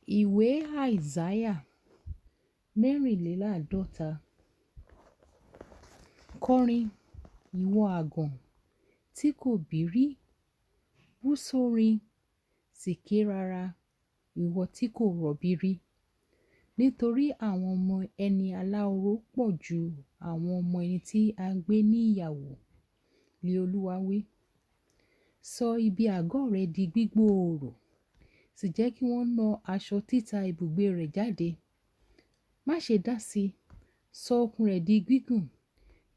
Ìwé Àìsáyà 54. Kọrin, ìwọ àgàn tí kò bí rí, bú sórin, sì ké rara, ìwọ tí kò rọbí rí. Nítorí àwọn ọmọ ẹni aláhoró pọ̀ ju àwọn ọmọ ẹni tí a gbé ní ìyàwó, li Olúwa wí. Sọ ibi àgọ́ rẹ di gbígbòòrò, sì jẹ́ kí wọ́n na aṣọ títa ibùgbé rẹ̀ jáde. Má ṣe dá sí i, sọ okùn rẹ̀ di gígùn,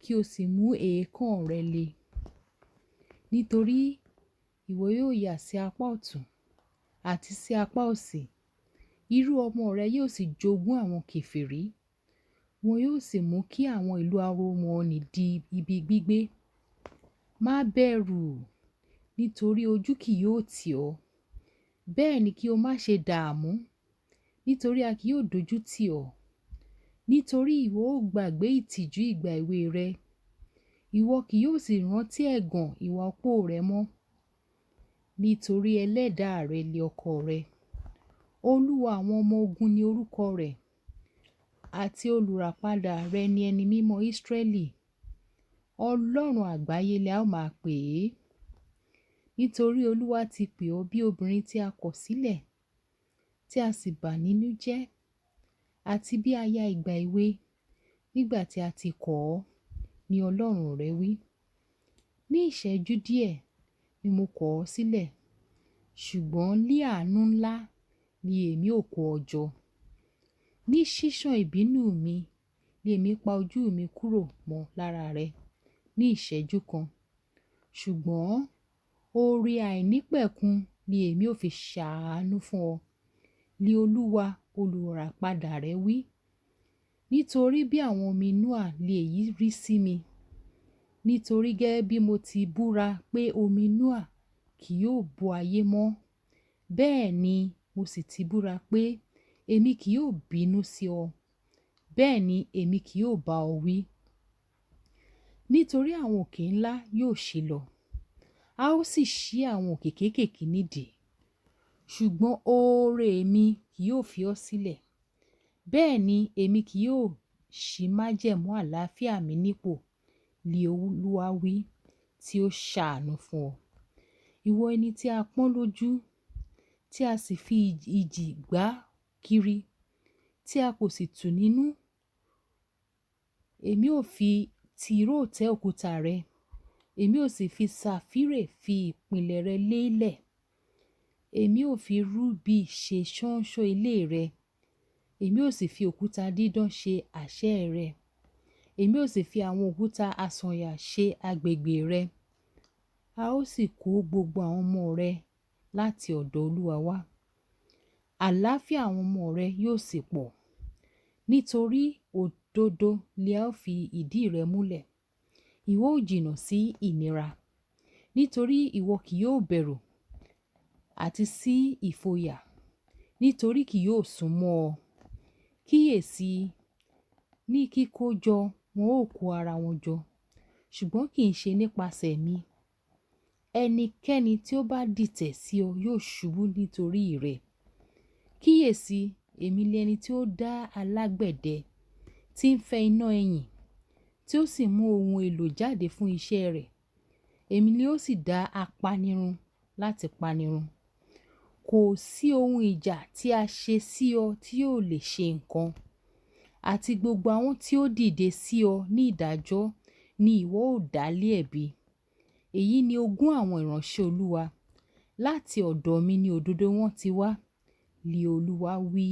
kí o sì mú èèkàn rẹ le. Nítorí ìwọ yóò yà sí apá ọ̀tún àti sí apá òsì, irú ọmọ rẹ yóò sì jogún àwọn kèfèrí, wọn yóò sì mú kí àwọn ìlú ahoro wọn nì di ibi gbígbé. Má bẹ̀rù, nítorí ojú kì yóò tì ọ́, bẹ́ẹ̀ ni kí o má ṣe dààmú, nítorí a kì yóò dojú tì ọ́. Nítorí ìwọ ó gbàgbé ìtìjú ìgbà èwe rẹ, ìwọ kì yóò sì rántí ẹ̀gàn ìwà opó rẹ mọ́. Nítorí ẹlẹ́dàá rẹ li ọkọ rẹ, Olúwa àwọn ọmọ ogun ni orúkọ rẹ̀, àti olùràpadà rẹ ni ẹni mímọ́ Ísírẹ́lì. Ọlọ́run àgbáyé li a ó máa pè é. Nítorí Olúwa ti pè ọ́ bí obìnrin tí a kọ̀ sílẹ̀, tí a sì bà nínú jẹ́, àti bí aya ìgbà èwe nígbà tí a ti kọ̀ ọ́, ni Ọlọ́run rẹ wí. Ní ìṣẹ́jú díẹ̀ ni mo kọ̀ ọ́ sílẹ̀, ṣùgbọ́n ní àánú ńlá ni èmi ó kó ọ jọ. Ní ṣíṣàn ìbínú mi ni èmi pa ojú mi kúrò mọ́ lára rẹ ní ìṣẹ́jú kan, ṣùgbọ́n oore àìnípẹ̀kun ni èmi ó fi ṣàánú fún ọ, li Olúwa olùràpadà rẹ wí. Nítorí bí àwọn omi Noà li èyí rí sí mi, nítorí gẹ́gẹ́ bí mo ti búra pé omi Noà kì yóò bo ayé mọ́, bẹ́ẹ̀ ni mo sì ti búra pé èmi kì yóò bínú sí ọ, bẹ́ẹ̀ ni èmi kì yóò bá ọ wí. Nítorí àwọn òkè ńlá yóò ṣí lọ, a ó sì ṣí àwọn òkè kéékèèké nídìí. Ṣùgbọ́n oore mi kì yóò fi ọ́ sílẹ̀, bẹ́ẹ̀ ni èmi kì yóò ṣí májẹ̀mú àlàáfíà mi nípò, li Olúwa wí, tí ó ṣàánú fún ọ. Ìwọ ẹni tí a pọ́n lójú, tí a sì fi ìjì gbá kiri, tí a kò sì tù nínú. Èmi ó fi tìróò tẹ́ òkúta rẹ, èmi ó sì fi sàfírè fi ìpìlẹ̀ rẹ lélẹ̀. Èmi ó fi rúbì ṣe ṣọ́nṣọ́ ilé rẹ, èmi ó sì fi òkúta dídán ṣe àṣẹ rẹ. Èmi ó sì fi àwọn òkúta àsànyà ṣe agbègbè rẹ. A ó sì kó gbogbo àwọn ọmọ rẹ láti ọ̀dọ̀ Olúwa wá. Àlàáfíà àwọn ọmọ rẹ yóò sì pọ̀. Nítorí òdodo li a ó fi ìdí rẹ múlẹ̀. Ìwọ ó jìnnà sí ìnira, nítorí ìwọ kì yóò bẹ̀rù, àti sí ìfòyà, nítorí kì yóò sún mọ́ ọ. Kíyèsi, ní kíkójọ wọn ó kó ara wọn jọ, ṣùgbọ́n kì í ṣe nípasẹ̀ mi. Ẹnikẹ́ni tí ó bá dìtẹ̀ sí ọ yóò ṣubú nítorí rẹ. Kíyèsi, èmi li ẹni tí ó dá alágbẹ̀dẹ, tí ń fẹ́ iná ẹ̀yìn, tí ó sì mú ohun èlò jáde fún iṣẹ́ rẹ̀. Èmi ni ó sì dá apanirun láti panirun. Kò sí ohun ìjà tí a ṣe sí ọ tí yóò lè ṣe nǹkan, àti gbogbo àwọn tí ó dìde sí ọ ní ìdájọ́ ni ìwọ ó dá lé ẹ̀bi. Èyí ni ogún àwọn ìránṣẹ́ Olúwa, láti ọ̀dọ̀ mi ni òdodo wọn ti wá, li Olúwa wí.